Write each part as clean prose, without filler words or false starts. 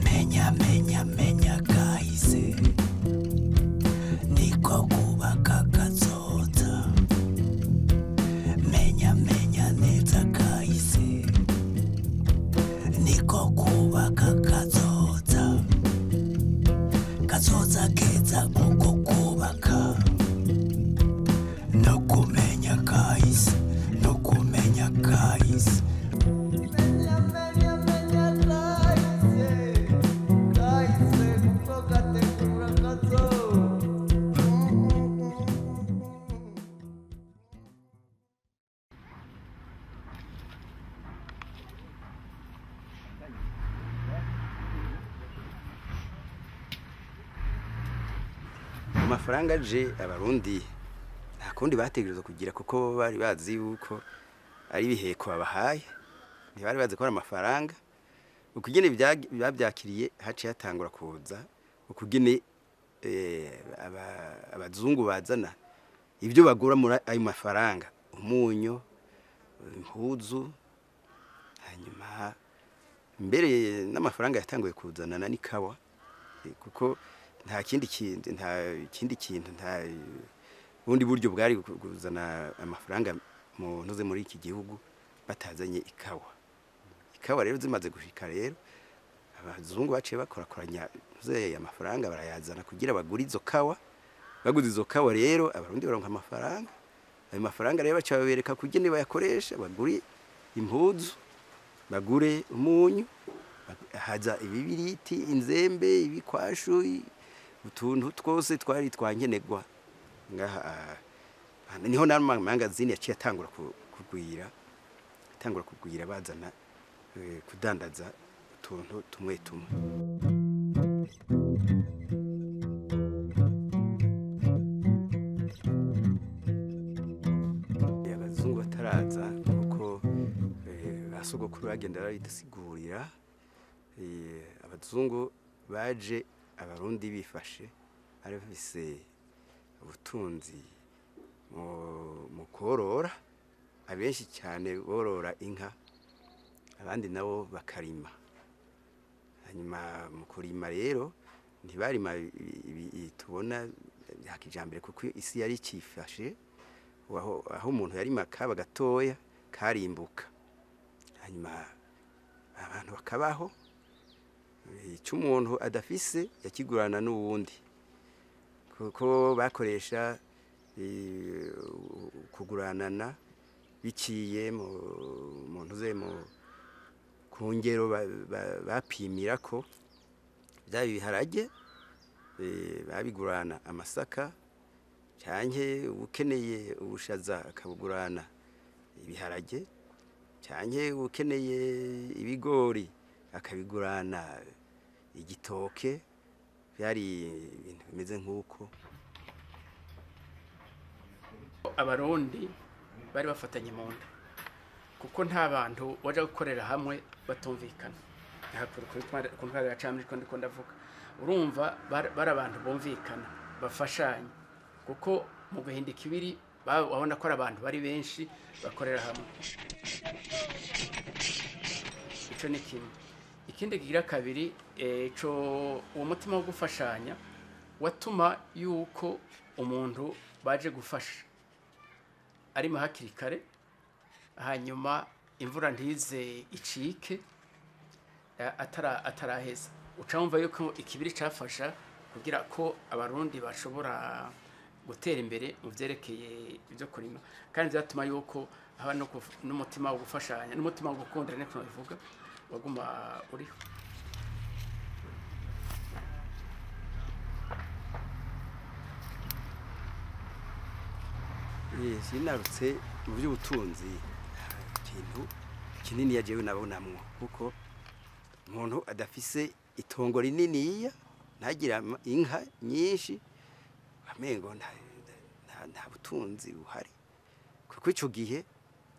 Menya menya menya kahise niko kubaka kazoza. Menya menya neza kahise niko kubaka kazoza. Kazoza keza kuko kubaka no kumenya kahise, no kumenya kahise. Amafaranga aje abarundi nta kundi bategerezwa kugira, kuko bari bazi yuko ari ibiheko babahaye, ntibari bazi ko ari amafaranga. Ukugene babyakiriye haciye hatangura kuza ukugene abazungu bazana ibyo bagura muri ayo mafaranga, umunyu, impuzu, hanyuma mbere n'amafaranga yatanguye kuzanana n'ikawa, kuko nta kindi kintu, nta kindi kintu, nta bundi buryo bwari kuzana amafaranga mu ntuze muri iki gihugu batazanye ikawa. Ikawa rero zimaze gushika rero abazungu baciye bakorakoranya ntuze amafaranga barayazana kugira bagure izo kawa. Baguze izo kawa rero abarundi baronka amafaranga. Ayo mafaranga rero baca babereka kugira bayakoresha bagure impuzu, bagure umunyu, haza ibibiriti, inzembe, ibikwashu, utuntu twose twari twankenegwa ngaha. Niho n'amangazini yaciye atangura kugwira, atangura kugwira bazana kudandaza utuntu tumwe tumwe. Abazungu bataraza kuko basogokuru bagenda barabidusigurira. Abazungu baje abarundi bifashe ari bafise ubutunzi mu korora, abenshi cyane borora inka, abandi nabo bakarima. Hanyuma mu kurima rero ntibarima tubona bya kijambere, kuko isi yari icifashe, aho umuntu yarima kaba gatoya karimbuka, hanyuma abantu bakabaho. Icyo umuntu adafise yakigurana n'uwundi, kuko bakoresha kuguranana biciye mu ntuze mu ku ngero bapimira ko byaba ibiharage, babigurana amasaka, canke ukeneye ubushaza akabugurana ibiharage, canke ukeneye ibigori akabigurana igitoke. Byari ibintu bimeze nk'uko. Abarundi bari bafatanye mu nda, kuko nta bantu baje gukorera hamwe batumvikana. Ku ntwaro ya cami ndiko ndavuga, urumva bari abantu bumvikana bafashanya, kuko mu guhinda ikibiri babona ko ari abantu bari benshi bakorera hamwe. Ico ni kimwe. Ikindi kigira kabiri, ico uwo mutima wo gufashanya watuma yuko umuntu baje gufasha arima hakiri kare, hanyuma imvura ntize icike ataraheza. Uca wumva yuko ikibiri cafasha kugira ko abarundi bashobora gutera imbere mu vyerekeye ibyo kurima, kandi vyatuma yuko haba n'umutima wo gufashanya n'umutima wo gukundana, niko bivuga, waguma uriho. Sinarutse mu by'ubutunzi ikintu kinini yajewe nabonamwo, kuko umuntu adafise itongo rininiya ntagira inka nyinshi, amengo nta butunzi buhari, kuko ico gihe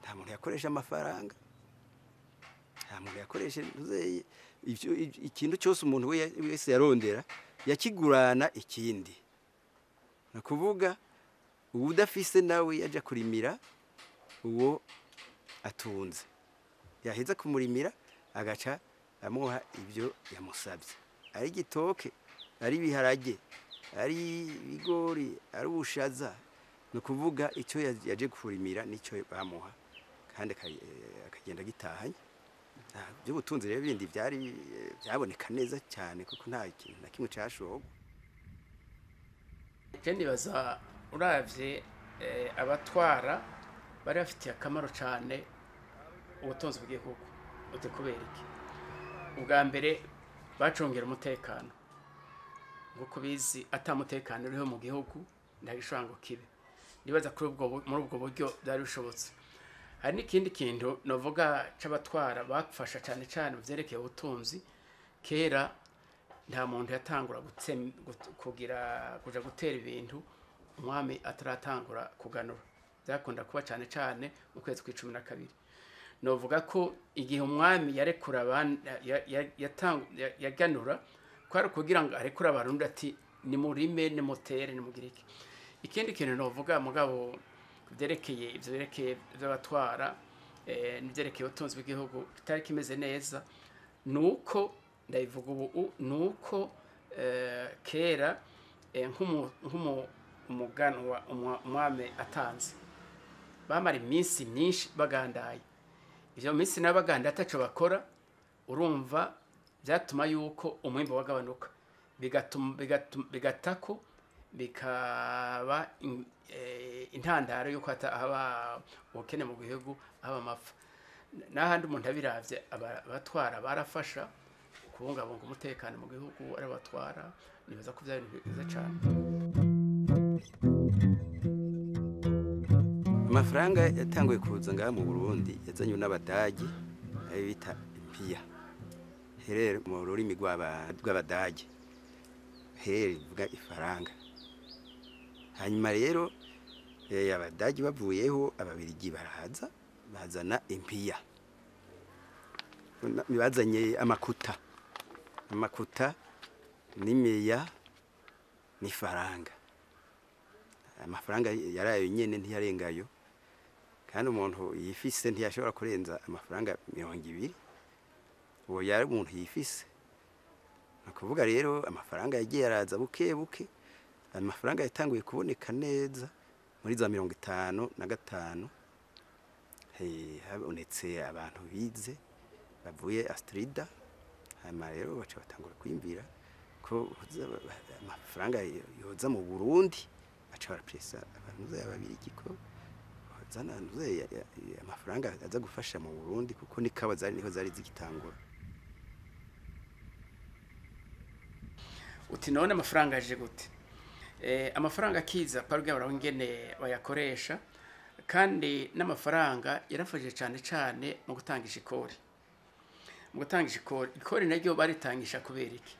nta muntu yakoresha amafaranga, nta muntu yakoresha ikintu cyose. Umuntu wese yarondera yakigurana ikindi, ni ukuvuga uwudafise nawe yaja kurimira uwo atunze, yaheza kumurimira agaca amuha ibyo yamusabye, ari igitoke, ari ibiharage, ari ibigori, ari ubushaza, ni ukuvuga icyo yaje kurimira nicyo bamuha, kandi akagenda agitahanye. By'ubutunzi rero bindi byari byaboneka neza cyane, kuko nta kintu na kimwe cyashogwa. Je nibaza uravye abatwara bari bafitiye akamaro cyane ubutunzi bw'igihugu. Uti kubera iki? Ubwa mbere bacungera umutekano, nk'uko ubizi ata mutekano uriho mu gihugu ntagishobora ngo kibe. Nibaza kuri ubwo muri ubwo buryo byari bishobotse. Hari n'ikindi kintu novuga c'abatwara bafasha cyane cyane mu vyerekeye ubutunzi. Kera nta muntu yatangura kugira kuja gutera ibintu umwami ataratangura kuganura. Byakunda kuba cyane cyane mu kwezi kw'icumi na kabiri. Novuga ko igihe umwami yarekura yaganura, kwari kugira ngo arekure abarundi ati nimurime, nimutere, nimugire iki. Ikindi kintu novuga mugabo byerekeye ivyo byerekeye by'abatwara n'ibyerekeye ubutunzi bw'igihugu kitari kimeze neza, nuko ndabivuga ubu, nuko kera nk'umuganwa umwami atanze bamara iminsi myinshi bagandaye. Ivyo minsi nabo bagandaye ataco bakora, urumva byatuma yuko umwimbo wagabanuka, bigatako bikaba intandaro yuko haba ubukene mu gihugu, haba amapfa. N'ahandi umuntu abiravye, abatwara barafasha kubungabunga umutekano mu gihugu, ari abatwara. Nibaza ko byari ibintu byiza cyane. Amafaranga yatanguye kuza ngaha mu Burundi yazanywe n'Abadagi, ayo bita impiya, herere mu rurimi rw'Abadagi, herere bivuga ifaranga. Hanyuma rero Abadagi bavuyeho, Ababirigi baraza bazana impiya, bazanye amakuta, amakuta n'imiya n'ifaranga. Amafaranga yarayo nyene ntiyarengayo, kandi umuntu yifise ntiyashobora kurenza amafaranga 20. Uwo yari umuntu yifise. Ni ukuvuga rero amafaranga yagiye araza buke buke. Amafaranga yatanguye kuboneka neza muri za 55. Habonetse abantu bize bavuye Astrida, hanyuma rero baca batangura kwiyumvira ko amafaranga yoza mu Burundi, baca barapresa abantu y'Ababirigi ko bazana amafaranga aza gufasha mu Burundi, kuko nikawa zari niho zari zigitangura. Uti none amafaranga aje gute? Amafaranga akiza parwe barongene bayakoresha, kandi n'amafaranga yarafashije cyane cyane mu gutangisha ikori. Mu gutangisha ikori, ikori naryo baritangisha kubera iki?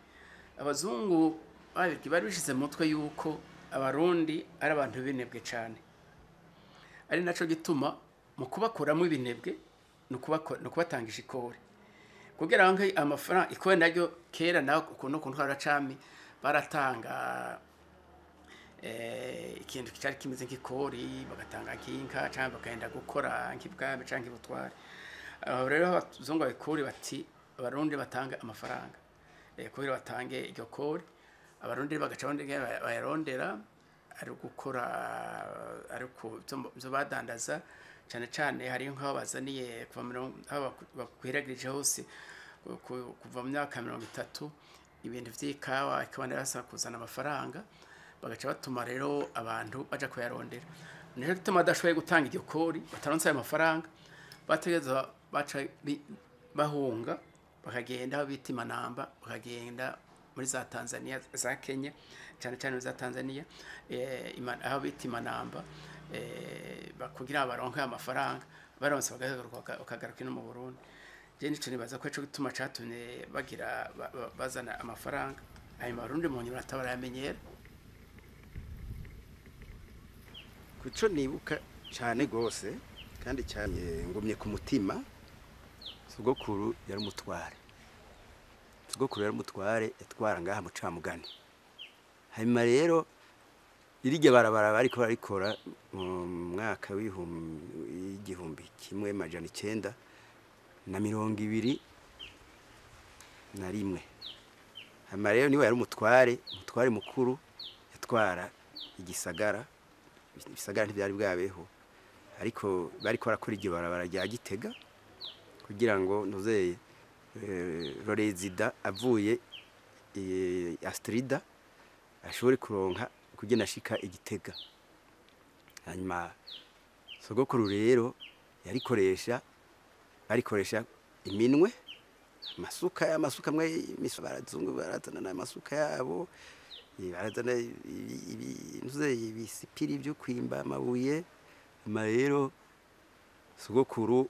Abazungu babirigi bari bishize mu mutwe yuko Abarundi ari abantu b'ibinebwe cyane, ari naco gituma mu kubakuramo ibinebwe no kubatangisha ikori, kugira ngo amafaranga ikori naryo kera naho ukuntu kuntwara cami baratanga ikintu cyari kimeze nk'ikori, bagatanga nk'inka cyangwa bakagenda gukora nk'ibwami cyangwa ibutware. Aho rero abazungu babikuri bati Abarundi batanga amafaranga, kugira batange iryo kori. Abarundi bagaca bayarondera ari gukora, ari ku byo badandaza cyane cyane. Hari nk'aho bazaniye kuva aho bakwiragirije hose kuva mu myaka 30 ibintu vy'ikawa, ikawa narasa kuzana amafaranga, bagaca batuma rero abantu baja kuyarondera. Nico gituma badashoboye gutanga iryo kori, bataronse ayo mafaranga, bategereza baca bahunga bakagenda aho bita Imanamba, bakagenda muri za Tanzania, za Kenya, cyane cyane za Tanzania, aho bita Imanamba, kugira baronke amafaranga. Baronse bakagaruka ino mu Burundi. Je nico nibaza ko ico gituma catumye bagira bazana amafaranga, hanyuma Abarundi mu nyuma batabaramenyera. Kuco nibuka cyane gose kandi cyane ngumye ku mutima, sogokuru yari umutware. Sogokuru yari umutware, yatwara ngaha mu Camugani. Hanyuma rero irige barabara bariko barikora mu mwaka w'igihumbi kimwe majana icenda na mirongo ibiri na rimwe. Hama rero niwe yari umutware mukuru, yatwara igisagara. Ibisagara ntibyari bwabeho, ariko bariko barakora iryo barabara rya Gitega kugira ngo ntuzeye Rorezida avuye Astrida ashobore kuronka kugena ashika Igitega. Hanyuma sogokuru rero arikoresha iminwe, amasuka amwe barazungu barazana n'amasuka yabo, barazana ibisipiri byo kwimba amabuye. Hama rero sogokuru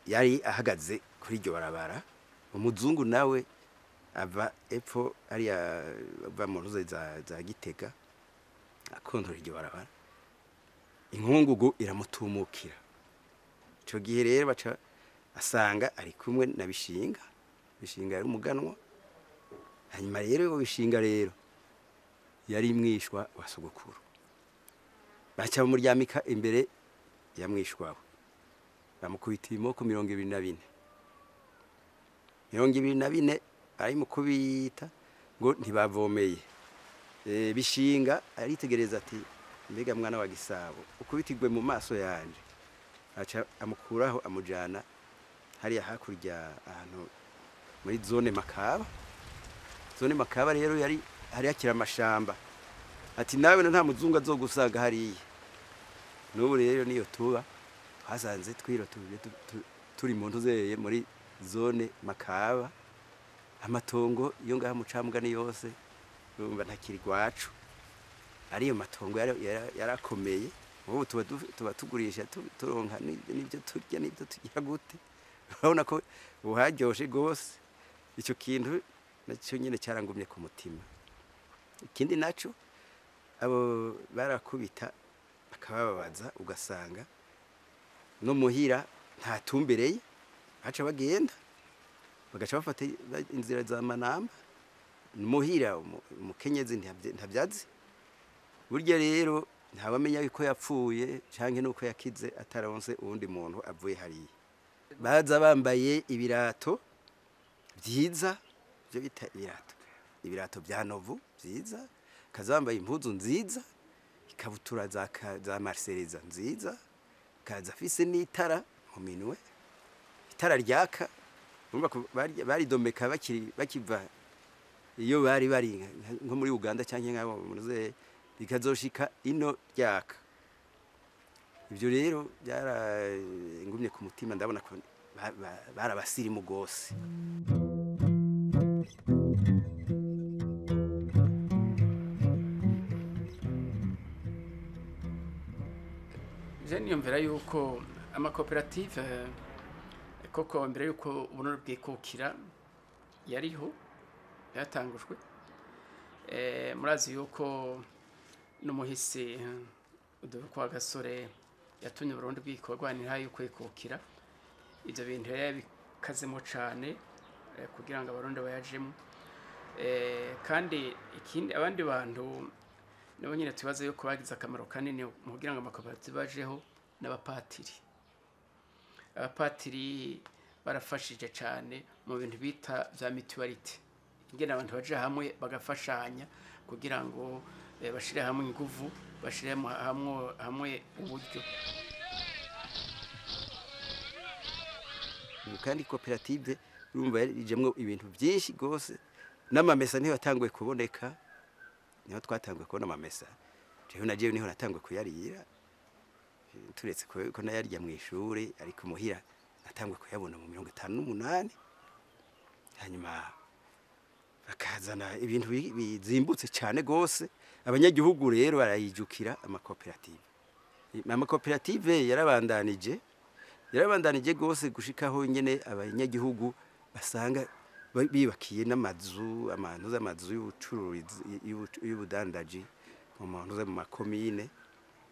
yari ahagaze kuri iryo barabara, umuzungu nawe ava epfo ariya ava mu ntuze za Gitega akontora iryo barabara, inkungugu iramutumukira. Ico gihe rero baca asanga ari kumwe na Bishinga. Bishinga yari umuganwa. Hanyuma rero Bishinga rero yari mwishwa wa sogokuru, baca bamuryamika imbere ya mwishwa we, bamukubita ibimoko 24. 24 barimukubita ngo ntibavomeye. Bishinga aritegereza ati mbega mwana wa Gisabo ukubitirwe mu maso yanje. Aca amukuraho amujana hariya hakurya ahantu muri zone Makaba. Zone Makaba rero yari hari yakira amashamba. Ati nawe nta muzungu azogusaga hariya. N'ubu rero niyo tuba twasanze twiro turi mu ntuzeye muri zone Makaba, amatongo yo ngaha mu Camugani yose urumva ntakiri gwacu, ariyo matongo yarakomeye. Ubu tuba tugurisha turonka n'ibyo turya n'ibyo tugira gute. Urabona ko uharyoshe gose. Ico kintu nacyo nyene cyarangumye ku mutima. Ikindi naco abo barakubita bakababaza, ugasanga no muhira ntatumbereye, baca bagenda bagaca bafata inzira za Manamba. Muhira umukenyezi ntabyazi. Burya rero ntabamenya yuko yapfuye canke nuko yakize ataronse uwundi muntu avuye hariya. Baza bambaye ibirato vyiza, byo bita ibirato bya Novu vyiza, kaza bambaye impuzu nziza, ikabutura za Marseleza nziza, kaza afise n'itara mu minwe, itara ryaka. Urumva ko baridomeka bakiva iyo bari nko muri Uganda canke nk'abo muze, rikazoshika ino ryaka. Ibyo rero byarangumye ku mutima, ndabona ko barabasirimu gose. Je niyumvira yuko amakoperative koko mbere yuko ubunoro bwikukira yariho yatangujwe. Murazi yuko n'umuhisi Rudoviko Gasore yatumye Burundi bwikogwanira yuko kwikukira. Ivyo bintu yabikazemo cane kugira ngo abarundi bayajemo. Kandi ikindi abandi bantu nabo nyine tubaze yuko bagize akamaro kanini mu kugira ngo amakoperative ajeho n'abapatiri. Abapatiri barafashije cane mu bintu bita vya mutualité, ingene abantu baje hamwe bagafashanya kugira ngo bashire hamwe inguvu, bashire hamwe uburyo. Kandi koperative urumva yarijemwo ibintu byinshi gose, n'amamesa niho yatanguye kuboneka, niho twatanguye kubona amamesa. Jewe na jewe niho natanguye kuyarira, turetse ko nayarya mu ishuri, ariko muhira natanguye kuyabona mu 58. Hanyuma bakazana ibintu bizimbutse cyane gose, abanyagihugu rero barayijukira amakoperative. Amakoperative yarabandanije gose gushikaho nyene abanyagihugu basanga bibakiye n'amazu, amantu z'amazu y'ubucuruzi y'ubudandaji mu mantu mu makomine,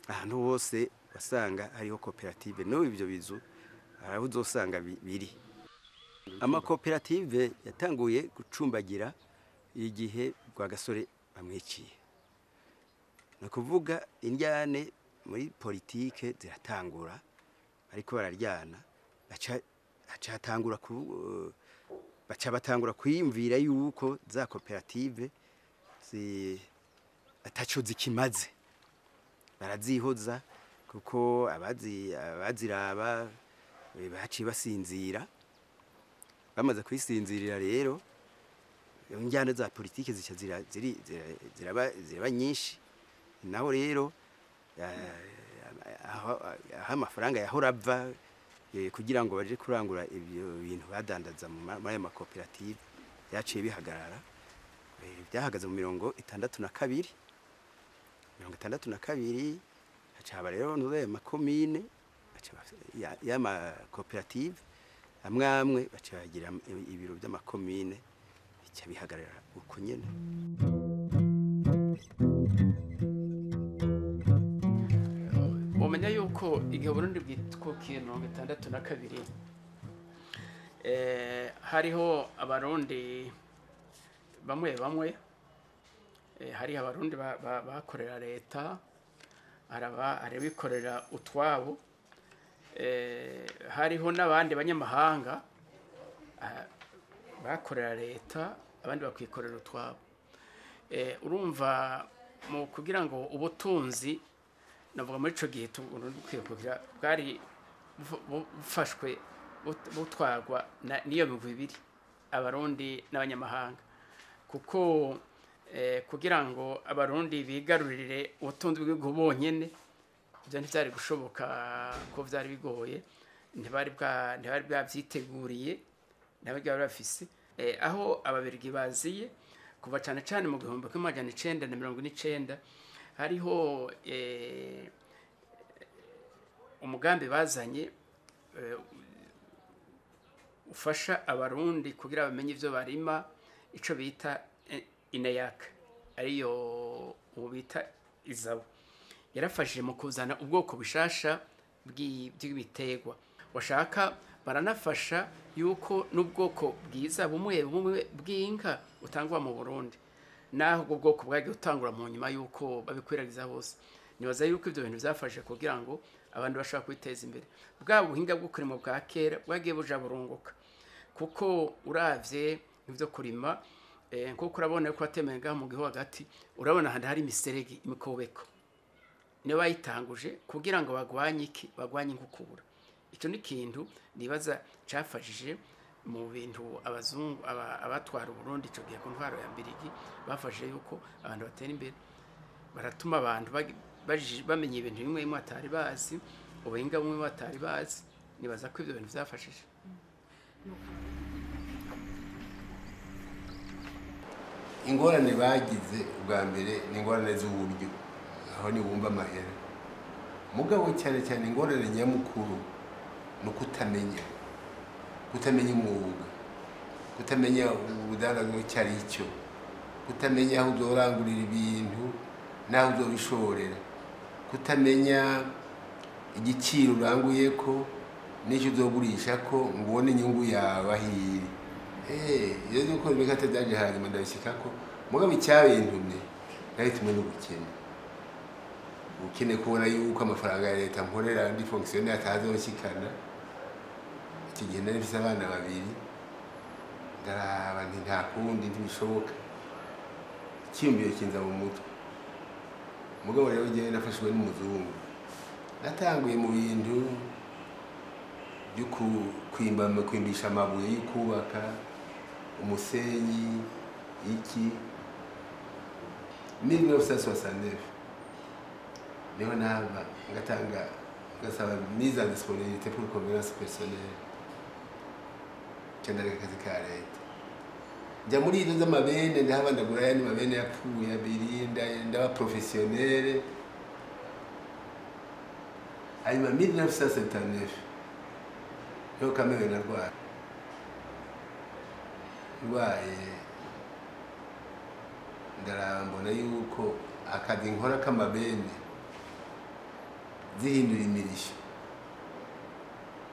ahantu hose wasanga hariho koperative. No ivyo bizu araho uzosanga biri. Amakoperative yatanguye gucumbagira igihe Rwagasore bamwiciye. No kuvuga indyane muri politike ziratangura, ariko bararyana baca Haca hatangura ku baca batangura kwiyumvira yuko za koperative zi ataco zikimaze, barazihoza kuko abaziraba baciye basinzira. Bamaze kwisinzirira rero, injyana za politike zica ziraba nyinshi. Naho rero aho amafaranga yahora ava kugira ngo baje kurangura ibyo bintu badandaza muri ayo makoperative yaciye bihagarara. Byahagaze mu 62, 62 haca haba rero n'ayo makomine y'amakoperative amwe amwe, baca bagira ibiro by'amakomine, bica bihagarara uko nyene. Umenya yuko igihe Burundi bwitwukiye 62, hariho abarundi bamwe bamwe, hariho abarundi bakorera leta, hari abikorera utwabo, hariho n'abandi banyamahanga bakorera leta, abandi bakikorera utwabo. Urumva mu kugira ngo ubutunzi navuga muri ico gihe kugira bwari bufashwe butwagwa n'iyo migwi ibiri, abarundi n'abanyamahanga, kuko kugira ngo abarundi bigarurire ubutunzi bw'igihugu bonyene ibyo ntivyari gushoboka, ko vyari bigoye, ntibari bwavyiteguriye, ntibari bafise. Aho ababirigi baziye kuva cane cane mu 1949, hariho umugambi bazanye ufasha abarundi kugira bamenye ivyo barima, ico bita INEAC, ariyo ubu bita IZABO. Yarafashije mu kuzana ubwoko bushasha bw'ibiterwa washaka, baranafasha yuko n'ubwoko bwiza bumwe bumwe bw'inka utangwa mu Burundi, naho ubwo bwoko bwagiye utangura mu nyuma yuko babikwiragiza hose. Nibaza yuko ivyo bintu byafashe kugira ngo abantu bashobora kwiteza imbere. Bwa buhinga bwo kurima bwa kera bwagiye buja burunguka, kuko uravye ivyo kurima, nkuko urabona ko watemeye ngaho mu gihugu hagati, urabona ahantu hari imiserege, imikobeko, niyo bayitanguje kugira ngo bagwanye iki? Bagwanye inkukura. Ico ni ikintu nibaza cafashije mu bintu abazungu abatwara Burundi ico gihe ku ntwaro ya Mbirigi, bafashije yuko abantu batera imbere, baratuma abantu bamenya ibintu bimwe bimwe batari bazi, ubuhinga bumwe batari bazi. Nibaza ko ivyo bintu vyafashije. Ingorane bagize ubwa mbere ni ingorane z'uburyo, aho ni wumva amahera. Mugabo cyane cyane ingorane nyamukuru ni ukutamenya, kutamenya umwuga, kutamenya ubudandazo icyo ari cyo, kutamenya aho uzorangurira ibintu n'aho uzobishorera, kutamenya igiciro uranguye ko n'icyo uzogurisha ko ngo ubone inyungu yawe aho iri. Iyo nuko bikate byaje hanyuma ndabishikako. Mugabo icyabintumye nari tumwe n'ubukene, ubukene kubona yuko amafaranga ya leta nkorera ndi fonctionnaire atazonshikana. Iki gihe nari mfise abana babiri, ndaraba nti nta kundi, ntibishoboka, icyiyumviro kinza mu mutwe. Mugabo rero njyewe nafashwe n'umuzungu, natanguye mu bintu byo kwimbisha amabuye yo kubaka, umusenyi iki. 1969 niho nava ngatanga ngasaba mise en disponibilité pour convenance personnelle, ndareka akazi ka leta, njya muri izo z'amabene, ndahaba ndagura ayandi mabene yapfuye abiri, ndaba professionnel. Hanyuma 1979 niho kamere narwaye, ndwaye ndaraba mbona yuko akazi nkora k'amabene zihindura imirisho,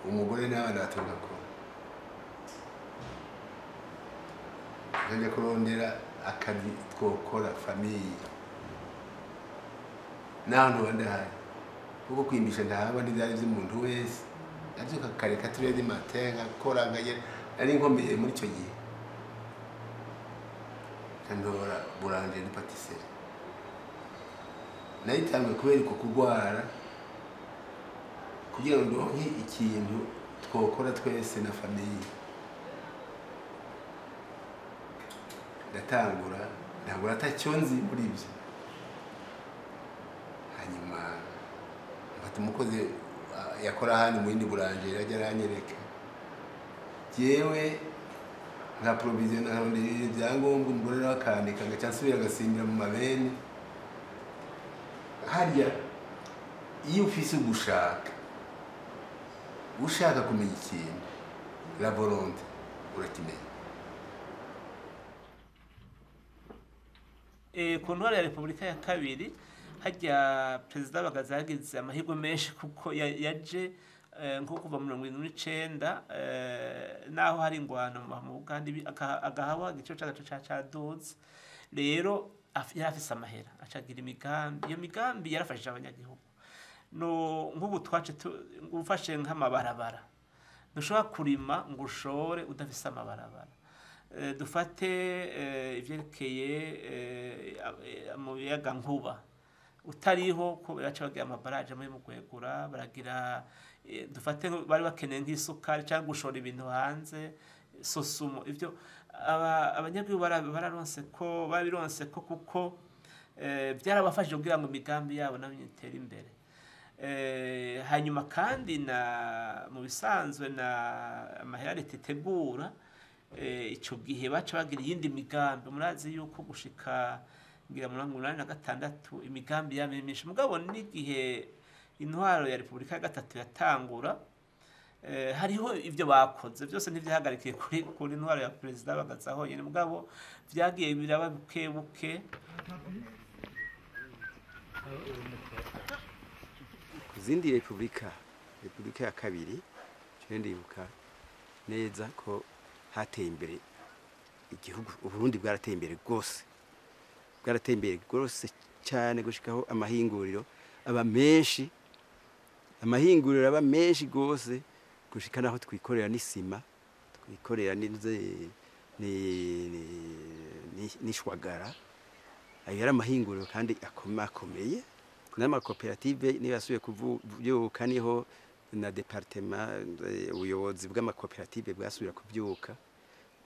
umugore n'abana batogakora, nkajya kurondera akazi twokora famille naho ntuba ndahari, kuko kwimbisha ntahaba ntibyari by'umuntu wese, Navyuka kare 4 du matin, nkakora, nkagera, nari nkomeye muri icyo gihe. Ntora boulangerie pâtisserie, nayitanguye kubera uko kurwara, kugira ngo ndonke ikintu twokora twese na famille. Ndatangura, ntangura atacyo nzi muri ibyo. Hanyuma mfata umukozi yakora ahandi mu yindi boulangerie, ajya aranyereka, jewe nka provision, nkarondera ibyangombwa, umugore nawe akandika, ngaca nsubira agasimbira mu mabeni harya. Iyo ufise ugushaka, ushaka kumenya ikintu, la volonté, urakimenya. Ku ntwaro ya Repubulika ya kabiri, hajya Perezida Bagaza yagize amahirwe menshi, kuko yaje nko kuva 79, naho hari ingwano mu Buganda, agahawa igiciro c'agaco caduze. Rero yari afise amahera, acagira imigambi. Iyo migambi yarafashije abanyagihugu. No nk'ubu twace ufashe nk'amabarabara, ntushobora kurima ngo ushore udafise amabarabara. Dufate ivyerekeye mu biyaga nkuba utariho, ko baca bagira amabaraje muri Mugwegura, baragira, dufate bari bakeneye nk'isukari cyangwa gushora ibintu hanze, sosumo. Ivyo abanyagihugu bararonse ko babironse ko, kuko byarabafashije kugira ngo imigambi yabo nayo itere imbere. Hanyuma kandi na mu bisanzwe na amahera leta itegura, ico gihe baca bagira iyindi migambi. Murazi yuko gushika ngira 86 imigambi yaba myinshi, mugabo n'igihe intwaro ya Repubulika ya gatatu yatangura, hariho ivyo bakoze byose. Ntivyahagarikiye kuri intwaro ya Perezida Bagaza honyine, mugabo vyagiye biraba buke buke. Ku zindi repubulika, Repubulika ya kabiri, je ndibuka neza ko hateye imbere igihugu. Uburundi bwarateye imbere rwose, bwarateye imbere rwose cyane, gushikaho amahinguriro aba menshi, amahinguriro aba menshi rwose, gushika naho twikorera n'isima, twikorera n'ishwagara. Ayo yari amahinguriro kandi akomeye n'amakoperative niyo yasubiye kuvyuka, niho na département, ubuyobozi bw'amakoperative bwasubira kuvyuka.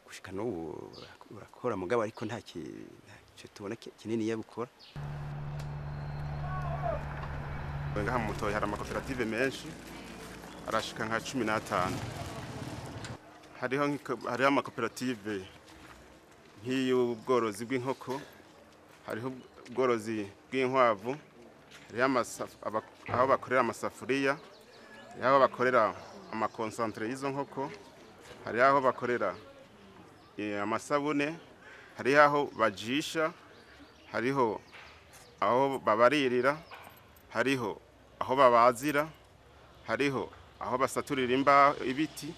Gushika n'ubu urakora, mugabo ariko nta icyo tubona kinini bukora. Ngaha mu Mutoyi hari amakoperative menshi, arashika nka 15. Hariho amakoperative nk'iy'ubworozi bw'inkoko, hariho ubworozi bw'inkwavu, hariho aho bakorera amasafuriya, hariho aho bakorera ama concentrés y'izo nkoko, hariho aho bakorera amasabune, hariho aho bajisha, hariho aho babaririra, hariho aho babazira, hariho aho basaturira imbaho, ibiti.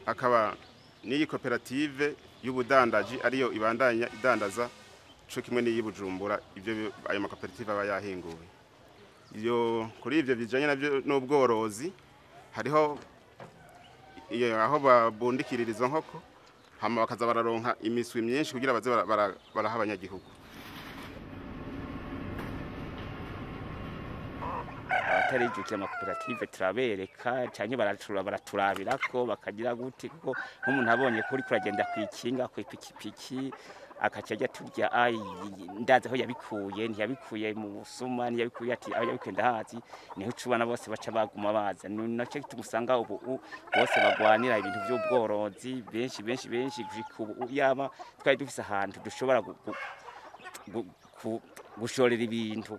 Akaba n'iyi koperative y'ubudandaji, ariyo ibandanya idandaza co kimwe n'iyi Bujumbura ibyo ayo makoperative aba yahinguye. Iyo kuri ivyo bijanye navyo n'ubworozi, hariho aho babundikirira izo nkoko, hama bakaza bararonka imiswi myinshi kugira baze baraha abanyagihugu. Abatarijukiye amakoperative turabereka, canke baraturabirako, bakagira gute, kuko nk'umuntu abonye ko uriko uragenda kw'ikinga, kw'ipikipiki, akaca ajya turya, ai ndazi aho yabikuye, ntiyabikuye mu busuma, ntiyabikuye, ati aho yabikuye ndahazi. Niho ucubona bose baca baguma baza. Ni nacyo gituma usanga ubu bose bagwanira ibintu vy'ubworozi, benshi benshi benshi. Gushika ubu yaba twari dufise ahantu dushobora gushorera ibintu,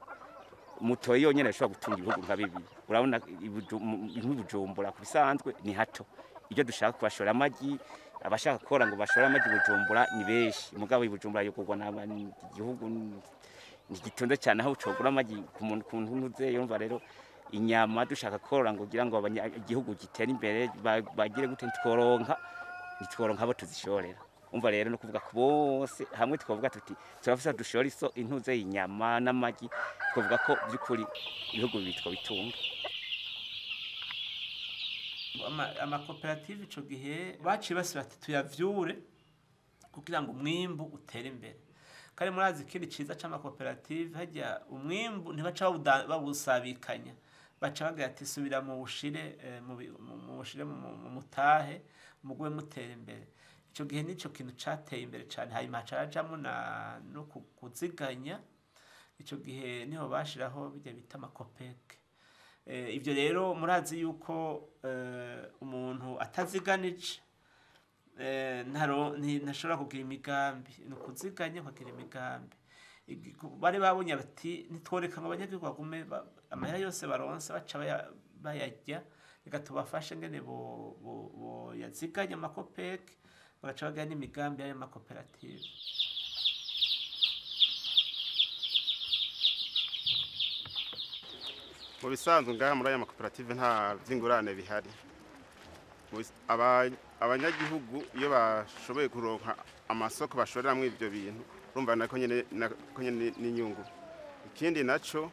Mutoyi yonyene ashobora gutunga ibihugu nka bibiri. Urabona nk'Ibujumbura ku bisanzwe ni hato. Ibyo dushaka kubashora amagi, abashaka gukora ngo bashore amagi Bujumbura ni benshi, mugabo Ibujumbura yogurwa igihugu ntigitonze cyane aho ucogura amagi ku muntu ku ntuze. Yumva rero inyama dushaka korora ngo kugira ngo igihugu gitere imbere, bagire gute, ntitworonka abo tuzishorera. Umva rero no kuvuga ko bose hamwe twavuga tuti turafisa dushora iso intuze inyama n'amagi, twavuga ko by'ukuri ibihugu bibiri twabitunga. Amakoperative ico gihe baciye basubira ati tuyavyure kugira ngo umwimbu utere imbere. Kandi murazi ikindi ciza c'amakoperative, harya umwimbu ntibaca bawusabikanya, baca bagira ati subira mu bushire, mu bushire mu mutahe mugume mutera imbere. Ico gihe nico kintu cateye imbere cane. Hanyuma haca harajamwo no kuziganya. Ico gihe niho bashiraho bijya bita amakopeke. Ivyo rero murazi yuko umuntu ataziganije ntashobora kugira imigambi. Ni ukuziganya ukagira imigambi. Bari babonye bati ntitworeka ngo abanyagihugu bagume amahera yose baronse baca bayarya, reka tubafashe ngene boyaziganya amakopeke, bagaca bagira n'imigambi y'ayo makoperative. Mu bisanzwe ngaha muri aya makoperative nta vy'ingurane bihari. Abanyagihugu iyo bashoboye kuronka amasoko bashoreramwo ivyo bintu, urumva nako nyene n'inyungu. Ikindi naco,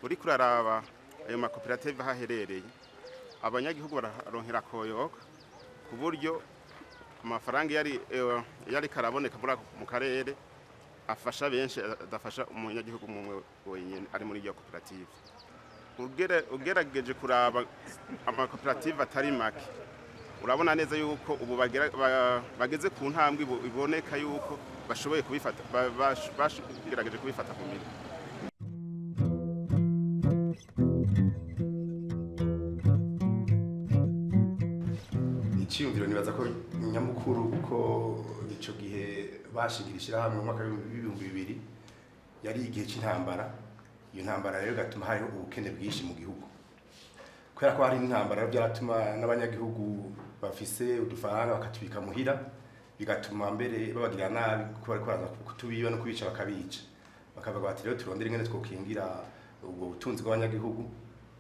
uriko uraraba ayo makoperative aho aherereye, abanyagihugu bararonkera koyoka ku buryo amafaranga yari karaboneka muri ako mu karere afasha benshi, adafasha umunyagihugu umwe wenyine ari muri iyo koperative. Ugerageje kuraba amakoperative atari make, urabona neza yuko ubu bageze ku ntambwe iboneka yuko bashoboye kubifata, bagerageje kubifata ku mirimo. Iciyumviro nibaza ko nyamukuru, kuko ico gihe bashingira ishirahamwe mu mwaka w'ibihumbi bibiri yari igihe c'intambara. Iyo ntambara rero igatuma hariho ubukene bwinshi mu gihugu. Kubera ko hari intambara rero byaratuma n'abanyagihugu bafise udufaranga bakatubika muhira, bigatuma mbere babagirira nabi kuko bariko baraza kutubiba no kubica bakabica. Bakavuga bati rero turondere ingene twokingira ubwo butunzi bw'abanyagihugu,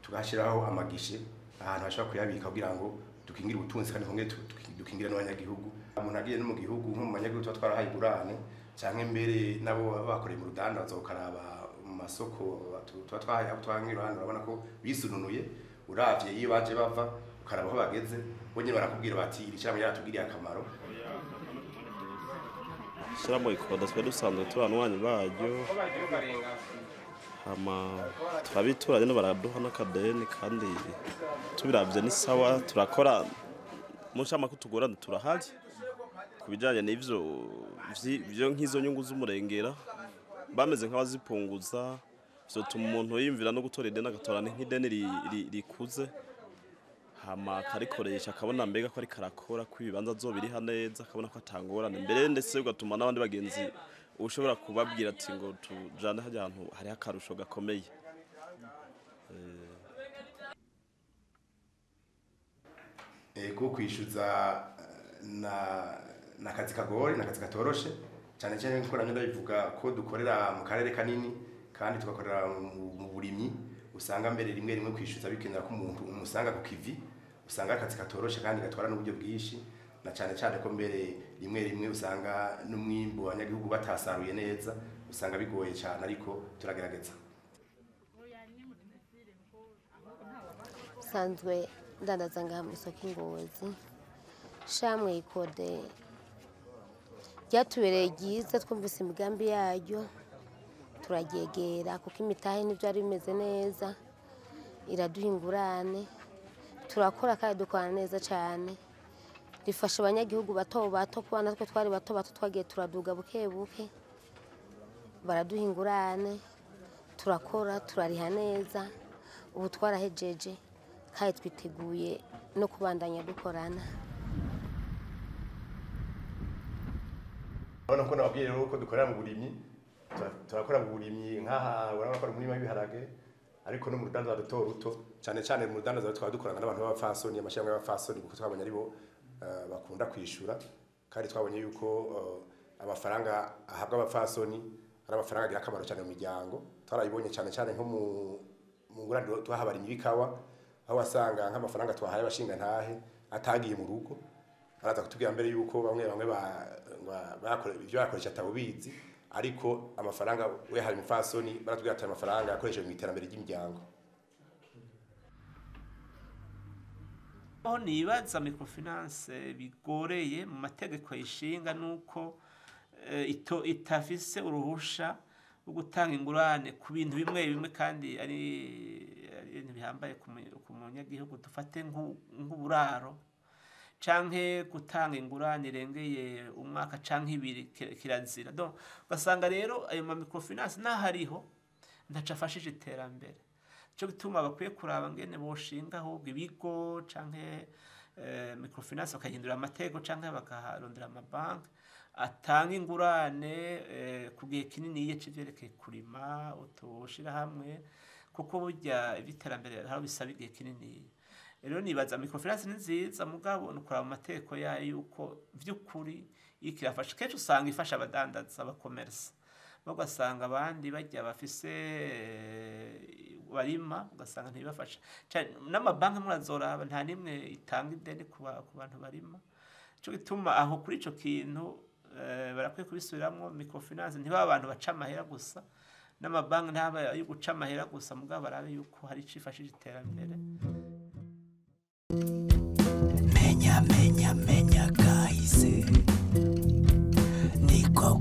tugashiraho amagishe ahantu bashobora kuyabika kugira ngo dukingire ubutunzi kandi kongere dukingire n'abanyagihugu. Umuntu agiye no mu gihugu nko mu banyagihugu tuba twarahaye ingurane, canke mbere nabo bakoreye mu rudandazo ukaraba mu masoko tuba twahaye abo twahaye ingurane, urabona ko bisununuye. Uravye iyo baje bava ukaraba aho bageze, bo nyene barakubwira bati iri shirahamwe ryaratugiriye akamaro. Ishirahamwe Ikoda twe dusanzwe turi abanywanyi baryo, hama turabitura nyene baraduha n'akadeni, kandi tubiravye ni sawa, turakora mu ncamake utugorane turahari ku bijanye n'ivyo vyo nk'izo nyungu z'umurengera bameze nk'abazipunguza, vyotuma umuntu yiyumvira no gutora ideni agatora nk'ideni rikuze, hama akarikoresha akabona mbega ko ariko arakora, ko ibibanza azobiriha neza, akabona ko atangorane mbere, ndetse bigatuma n'abandi bagenzi ushobora kubabwira ati ngo tujane harya hantu hariho akarusho gakomeye. Ego kwishyuza na akazi kagoye, na akazi katoroshe, cyane cyane nkuko namye ndabivuga ko dukorera mu karere kanini kandi tugakorera mu burimyi, usanga mbere rimwe rimwe kwishyuza bikenera ko umuntu umusanga ku kivi, usanga akazi katoroshe kandi gatwara n'uburyo bwinshi, na cyane cyane ko mbere rimwe rimwe usanga n'umwimbu abanyagihugu batasaruye neza, usanga bigoye cyane, ariko turagerageza. Sanzwe ndandaza ngaha mu isoko Ingozi, shamwe Ikode ryatubereye ryiza, twumvise imigambi yaryo turaryegera, kuko imitahe ntibyari bimeze neza, iraduha ingurane, turakora kandi dukorana neza cyane, rifasha abanyagihugu bato bato, kuba natwe twari bato bato twagiye turaduga buke buke, baraduha ingurane, turakora turariha neza, ubu twarahejeje kandi twiteguye no kubandanya dukorana. Urabona ko nababwiye rero ko dukorera mu burimyi, turakora mu burimyi nk'aha urabona ko ari umurima w'ibiharage, ariko no mu rudandaza ruto ruto, cyane cyane mu rudandaza twaba dukorana n'abantu b'abapfasoni, amashyirahamwe y'abapfasoni, kuko twabonye aribo bakunda kwishura, kandi twabonye yuko amafaranga ahabwa abapfasoni ari amafaranga agira akamaro cyane mu miryango. Twarabibonye cyane cyane nko mu ngurane twaha abarimyi b'ikawa, aho wasanga nk'amafaranga twahaye abashingantahe atagiye mu rugo, baraza kutubwira mbere yuko bamwe bamwe ibyo bakoresha atabubizi, ariko amafaranga uyahaye umupfasoni baratubwira ati amafaranga yakoreshejwe mu iterambere ry'imiryango. Aho nibaza microfinance bigoreye mu mategeko yishinga nuko itafise uruhusha rwo gutanga ingurane ku bintu bimwe bimwe kandi ari ibintu bihambaye ku munyagihugu, dufate nk'uburaro canke gutanga ingurane irengeye umwaka canke ibiri kirazira. Donc ugasanga rero ayo ma microfinance n'ahariho ntaco afashije iterambere. Nico gituma bakwiye kuraba ngene boshinga ahubwo ibigo canke microfinance bakahindura amategeko canke bakaharondera amabanki atanga ingurane ku gihe kininiya c'ivyerekeye kurima utushira hamwe, kuko burya ivy'iterambere hari bisaba igihe kininiya. Rero nibaza microfinance ni nziza, mugabo ni ukuraba amategeko yayo yuko vy'ukuri iriko irafasha. Kenshi usanga ifasha abadandaza, abakomersa, ugasanga abandi barya bafise barima ugasanga ntibibafasha. N'amabanki murazoraba nta nimwe itanga ideni ku bantu barima. Nico gituma aho kuri ico kintu barakwiye kubisubiramwo. Microfinance ntibabe abantu baca amahera gusa, n'amabanki ntabe ayo guca amahera gusa, mugabo barabe yuko hari ico ifashije iterambere. Menya, menya, menya kahise niko.